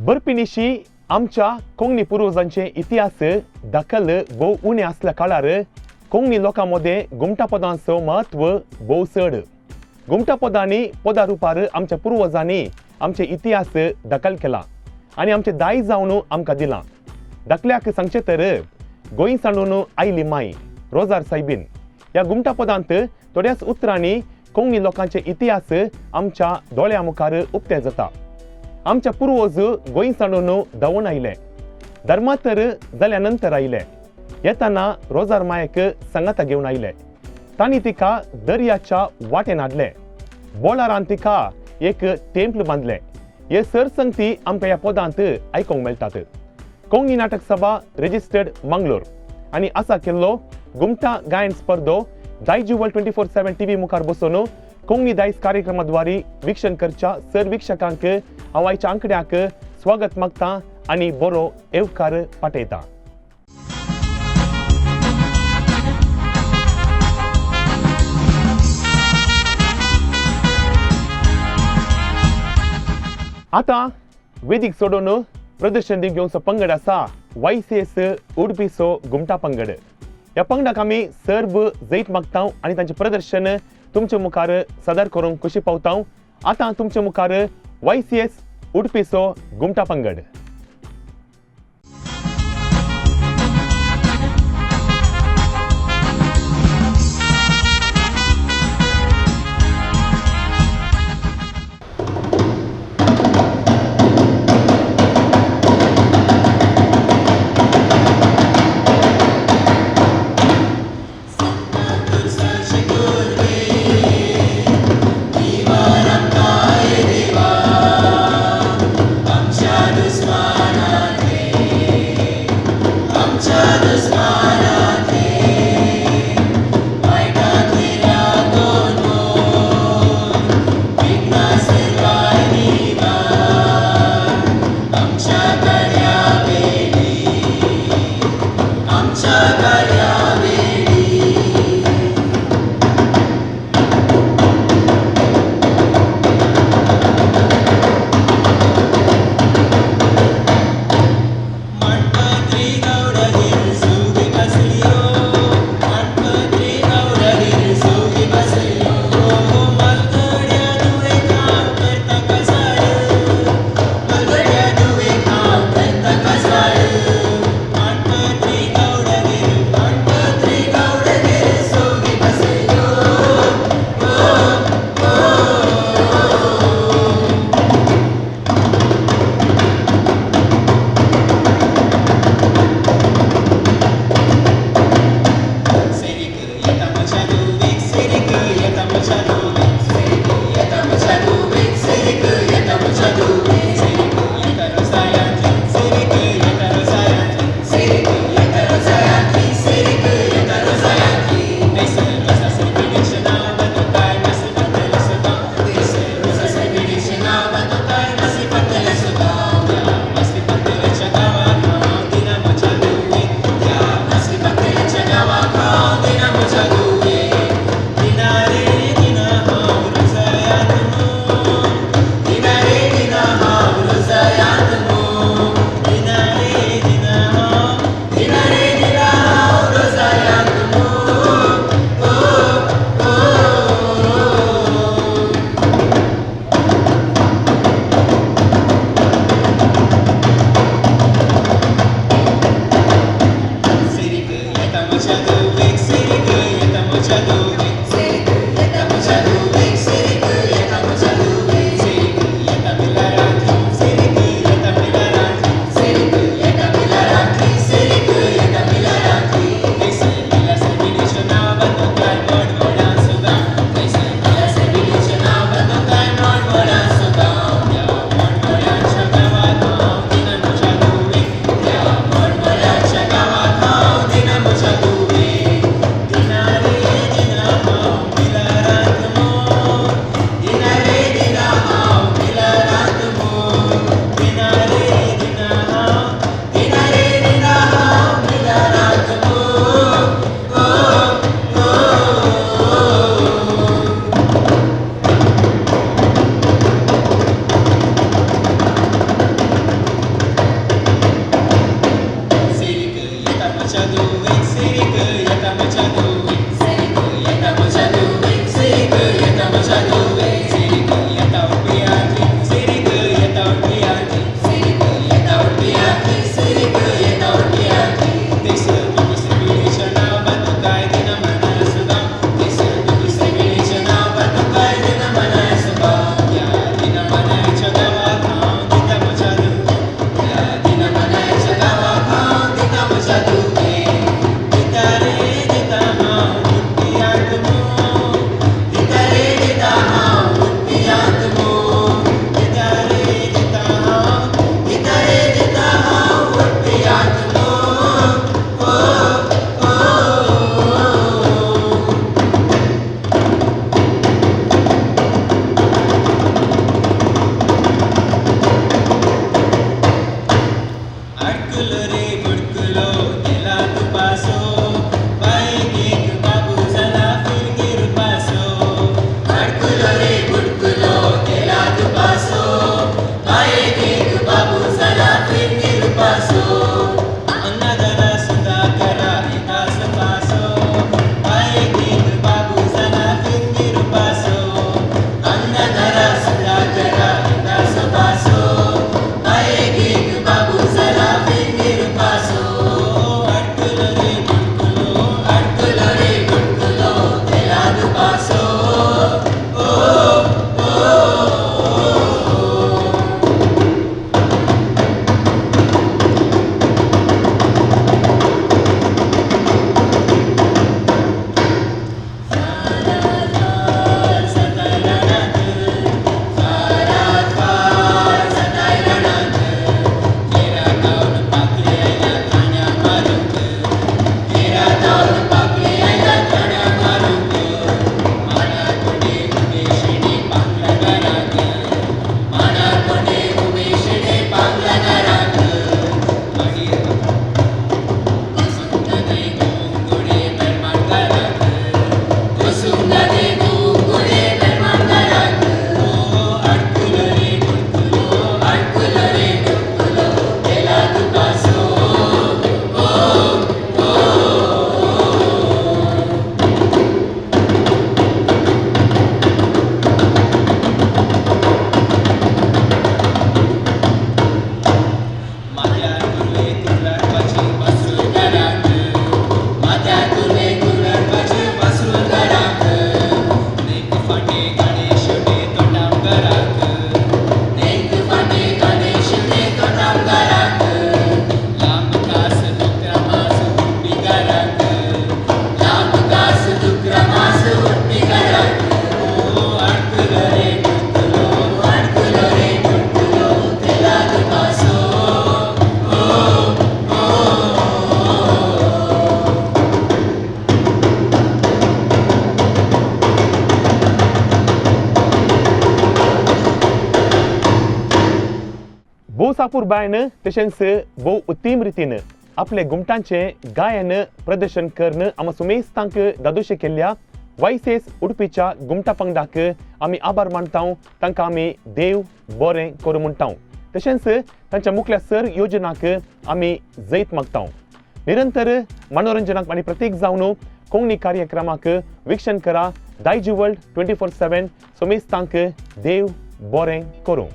बरपिनिशी आमच्या कोंकणी पुर्वजांचे इतिहास दाखल भोव उणें आसल्या काळार कोंकणी लोकां मदें घुमटा पदांचो म्हत्व भोव चड. घुमटा पदांनी पदा रुपार आमच्या पुर्वजांनी आमचे इतिहास दाखल केला आनी आमचे दायज जावन आमकां दिलां. धाकल्याक सांगचें तर गोंय सांडून आयली माय रोजार सायबीन ह्या घुमटा पदांत थोड्याच उतरांनी कोंकणी लोकांचे इतिहास आमच्या दोळ्या मुखार उक्ते जाता. आमच्या पुर्वज गोंय सांडून धांवून आयले, धर्मातर जाल्या नंतर आयले, येताना रोजार मायक सांगाता घेवन आयले. तांणी तिका दर्याच्या वाटेन हाडले, बोळारान तिका एक टेम्पल बांदले. हे सरसंगती आमकां ह्या पदांत आयकूंक मेळटात. कोंकणी नाटक सभा रजिस्टर्ड मंगलोर आनी आसा केल्लो घुमटा गायन स्पर्धो दायजिवर्ल्ड 24/7 टीव्ही मुखार बसून कोंकणी दायज कार्यक्रमा द्वारे वीक्षण करच्या सर वीक्षकांक हांव आयच्या आंकड्याक स्वागत मागता आनी बरो येवकार पाठयता. आतां वेदीक सोडून प्रदर्शन घेवचो पंगड आसा वायसीएस उडपीचो घुमटा पंगड. ह्या पंगडाक आमी सर्व जैत मागता आनी तांचें प्रदर्शन तुमचे मुखार सादर करूंक खुशी पावता. आतां तुमचे मुखार वायसीएस उडपीचो घुमटा पंगड. Manpatri Gowda Hill, Sugi. भोव सापूरबायन तशेंच भोव उत्तम रितीन आपले घुमटांचें गायन प्रदर्शन करून आमी सुमेस्तांक दादोशी केल्ल्या वायसेस उडपीच्या घुमटा पंगडाक आमी आभार मानता, तांकां आमी देव बरें करूं म्हणटा, तशेंच तांच्या मुखल्या सर योजनाक आमी जैत मागता। निरंतर मनोरंजनाक आनी प्रतीक जावन कोंकणी कार्यक्रमाक वीक्षण करा। दायजी वर्ल्ड 24/7 सुमेस्तांक देव बरें करूं।